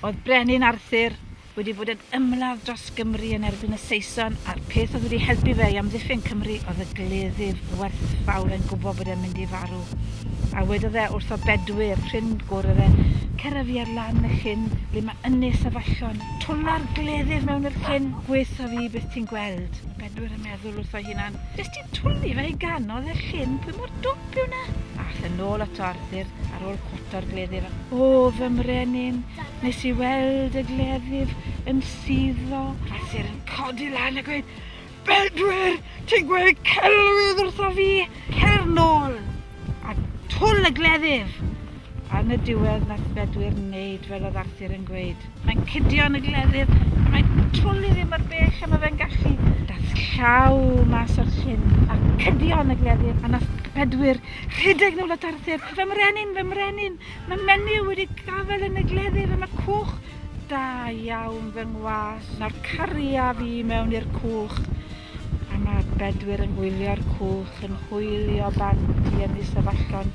Oedd Brenin Arthur wedi bod yn ymladd dros Gymru yn erbyn y Saeson, a'r peth oedd wedi helpu fe i amddiffyn Cymru oedd y gleddyf werthfawr yn gwybod bod e'n mynd i farw. A wedodd e wrtho Bedwyr, ffrind gorau fe, cer â fi ar lan y llyn ble mae Ynys Afallon, twla'r gleddyf mewn i'r llyn, gweutho fi beth ti'n gweld. Mae Bedwyr yn meddwl wrtho hunan, Nes ti twlu fe i ganol y llyn, pwy mor dwp yw 'na? Ath e nôl ato Arthur ar ôl cwoto'r gleddyf. O, fy mrenin, nes i weld y gleddyf yn suddo. Arthur yn codi lan a gweud, Bedwyr, ti'n gweud celwydd wrtho fi! Cer nôl a twl y gleddyf! A yn y diwedd nath Bedwyr wneud fel oedd Arthur yn gweud. Mae'n cydio yn y gleddyf a mae'n twlu ddim mor bell a mae fe'n gallu. Dath llaw mas o'r llyn a cydio yn y gleddyf a nath Bedwyr rhedeg nôl at Arthur. Fy mrenin, fy mrenin, mae menyw wedi gafael yn y gleddyf a mae cwch. Da iawn fy ngwas, nawr caria fi mewn i'r cwch. A mae Bedwyr yn gwylio'r cwch yn hwylio bant i Ynys Afallon.